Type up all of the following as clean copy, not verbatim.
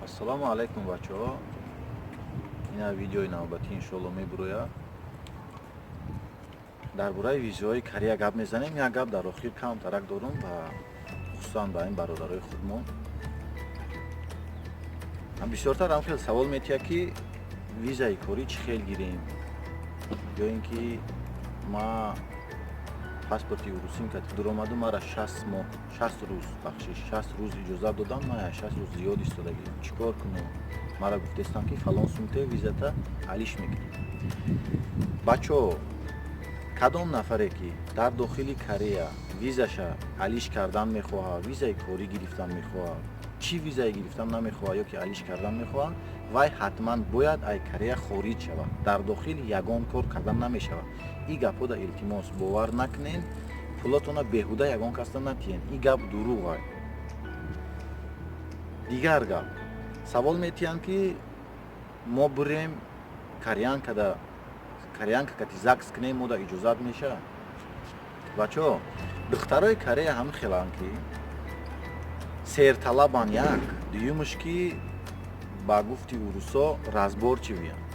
Ассалому алайкум, бачаҳо. Ина видеои навбатӣ иншоалло мебурояд. Дар бораи визаҳои Корея гап мезанем. Як гап дар охир камтарак дорум ва хусусан ба ин бародарои худмон. Бисёртар ҳам хел савол метиҳад, ки визаи корӣ чӣ хел гирем, ё ин ки ма паспорти урусим ка дуромаду, мара 60 моҳ, 60 рӯз, бахшиш, 60 рӯз иҷозат додам, ма 60 рӯз зиёд истодагӣ, чӣ кор кунам? Мара гуфтестам, ки фалон сумте визата алиш мекунем. Бачаҳо, кадом нафаре ки дар дохили Корея визаша алиш кардан мехоҳад, визаи корӣ гирифтан мехоҳад, чӣ визае гирифтан намехоҳад ё ки алиш кардан мехоҳад, вай ҳатман бояд ай Корея хориҷ шавад. Дар дохил ягон кор кардан намешавад. И гапҳода, илтимос, бовар накунен, пулотона беҳуда ягон касда натиҳен. И гап дурӯғ. Дигар гап, савол метиҳанд, ки мо бурем кореянкада, кореянка кати ЗАГС кунем, мода иҷозат мешавад? Бачаҳо, духтарои Корея ҳам хеланд, ки серталабан. Як дуюмаш, ки ба гуфти урусо разборчивый янд.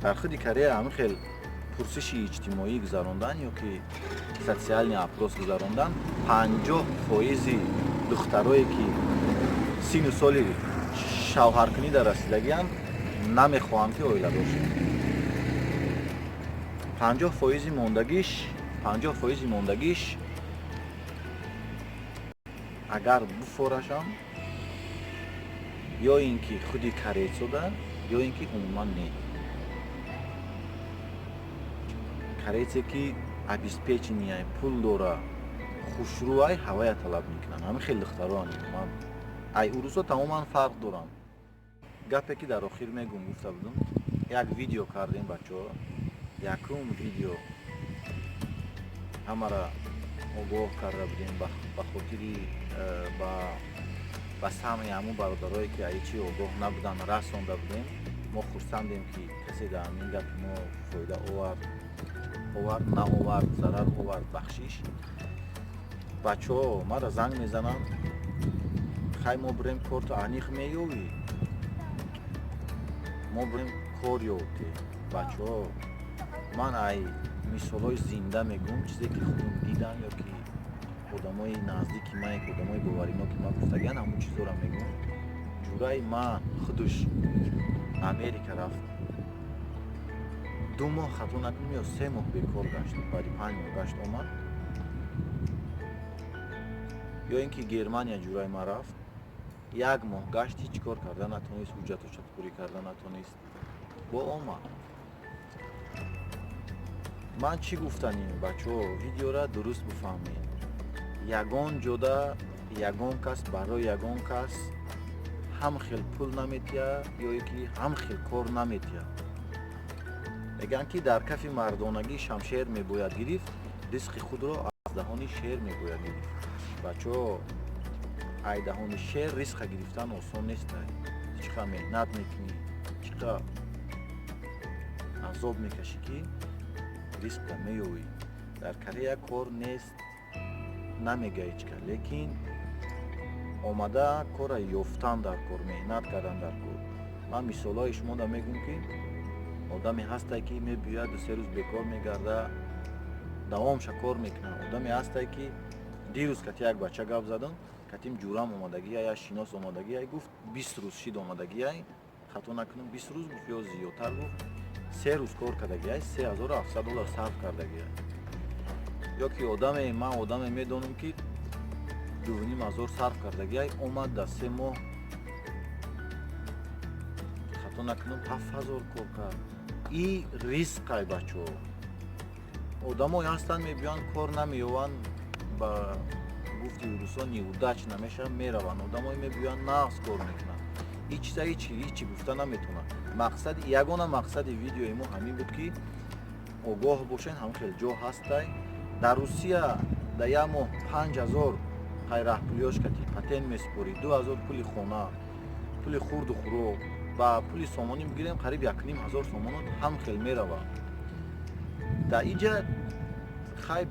Дар худи Корея ҳамин хел пурсиши иҷтимоӣ гузарондан ё ки социальный опрос гузарондан, 50 фоизи духтарое ки сину соли шавҳаркунӣ дар расидагианд, намехоҳанд, ки оиладор шаванд. 50 фоизи мондагиш, 50 фоизи мондагиш агар буфорашам, ё ин ки худи корейцода, ё ин ки умуман не. Корейце ки обеспеченный, пул дора, хушрӯай, ҳавая талаб мекунанд. Ҳамин хел духтароан ман ай урусо тамоман фарқ дорам. Гапе ки дар охир мегум, гуфта будум, як видео кардем, бачаҳо. Якум видео ҳамара огоҳ карда будем ба хотири ба самъи ҳамун бародарое, ки аи чи огоҳ набуданд, расонда будем. Мо хурсандем, ки касе дар ҳамин гапи мо фоида овард, овард, наовард, зарар овард, бахшиш. Бачаҳо мара занг мезананд: «Хай, мо бирем, корту аниқ меёвӣ, мо бирем, кор ёфте». Бачаҳо, ман ай мисолҳои зинда мегӯм, чизе ки худум дидам ё ки одамои наздики ман, ки одамои бовариноки ман гуфтагиан, ҳамун чизҳоро мегӯм. Ҷураи ман худуш Америка рафт, 2 моҳ, хато накунем, ё 3 моҳ бекор гашт, баъди 5 моҳ гашт омад. Ё ин ки Германия ҷураи ман рафт, як моҳ гашт, ҳеҷ кор карда натонист, ҳуҷҷатоша пурӣ карда натонист, бо омад. Ман чӣ гуфтанем, бачаҳо? Видеора дуруст бифаҳмед. Ягон ҷода ягон кас барои ягон кас ҳам хел пул наметиҳад ё ки ҳам хел кор наметиҳад. Мегӯянд, ки дар кафи мардонагӣ шамшер мебояд гирифт, ризқи худро аз даҳони шер мебояд гирифт. Бачаҳо, ай даҳони шер ризқа гирифтан осон нест. Чӣ қадр меҳнат мекунӣ, чӣ қадр азоб мекашӣ, ки ризқра меёвӣ. Дар Корея кор нест намега ҳеҷ кас, лекин омада корра ёфтан дар кор, меҳнат кардан дар кор. Ман мисолҳои шумода мегӯм, ки одаме ҳастае, ки мебиёяд, 2-3 рӯз бекор мегарда, давомша кор мекунад. Одаме ҳастае, ки дирӯз кати як бача гап задам, катим ҷурам омадагия, я шинос омадагия, гуфт, 20 рӯз шид омадагия, хато накунам, 20 рӯз гуфт ё зиёдтар гуфт, 3 рӯз кор кардагия, 3700 доллар сарф кардагия. Ё ки одаме, ман одаме медонам, ки 2500 сарф кардагия, омад, дар 3 моҳ, хато накунам, 7000 кор кард. И ризқай, бачаҳо. Одамое ҳастанд, мебиёянд, кор намеёванд, ба гуфти урусо неудач намешаванд, мераванд. Одамое мебиёянд, нағз кор мекунанд. Ҳеҷ чиза ҳечи гуфта наметавонад. Мақсади, ягона мақсади видеои мо ҳамин буд, ки огоҳ бошед, ҳам хел ҷо ҳастай. Дар Русия дар як моҳ 5000 хайраҳпулиёш кати патент месупорӣ, 2000 пули хона, пули хурду хӯрок, ба пули сомонӣ бигирем, қариб 1500 сомонот ҳам хел меравад. Дар иҷа хай,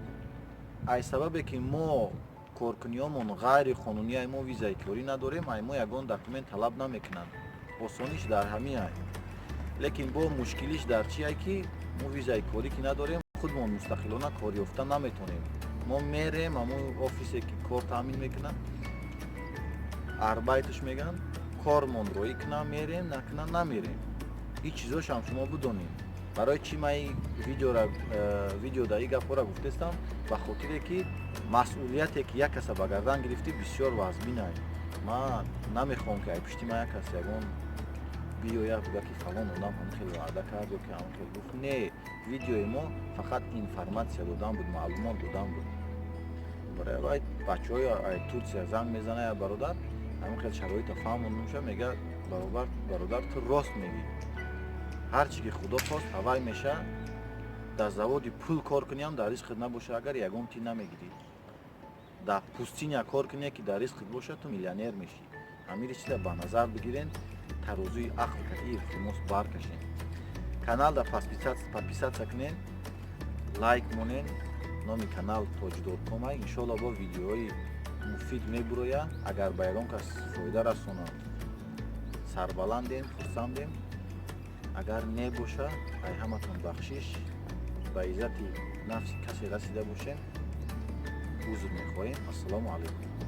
ай сабабе ки мо Коркуниёмон ғайриқонунӣ, мо визаи корӣ надорем, ай мо ягон документ талаб намекунанд. Осониш дар ҳамин, лекин бо мушкилиш дар чие, ки мо визаи корӣ ки надорем, худмон мустақилона кор ёфта наметонем. Мо мерем ҳамон офисе, ки кор таъмин мекунад, Arbeit ш мегӯянд, кормон роӣ кунам, мерем, накунам, намерем. Ҳеҷ чизошам шумо бидонед. Барои чӣ ман ин видеода ин гапҳоро гуфтестам? Ба хотире ки масъулияте, ки як каса ба гардан гирифтӣ, бисёр вазбинай. Ман намехоҳам, ки ай пушти ман як кас ягон биёяд, буга, ки фалон одам ҳамин хел ваъда кард ё ки ҳамин хел гуфт. Не, видеои мо фақат информатсия додан буд, маълумот додан буд. Барои вай бачаҳои ай Турсия занг мезана, я бародар ҳамин хел шароита фаҳмонумша, мега: «Баробар, бародар, ту рост мегӣ, ҳар чӣ ки Худо хост, ҳавай меша. Дар заводи пул кор куниам, дар ризқит набоша агар, ягон ти намегирӣ. Дар пустыня кор куние, ки дар ризқит боша, ту миллионер мешӣ». Ҳамири чиза ба назар бигирен, тарозуи ақл кати, илтимос, баркашен. Каналда подписаться кунен, лайк монен. Номи канал Тоҷдоркомай. Иншоалло, бо видеоҳои муфид мебуроя. Агар ба ягон кас фоида расонад, сарбаландем, хурсандем. Агар небоша, ай ҳаматон бахшиш. Ба иззати нафси касе расида бошем, узр мехоҳем. Ассалому алайкум.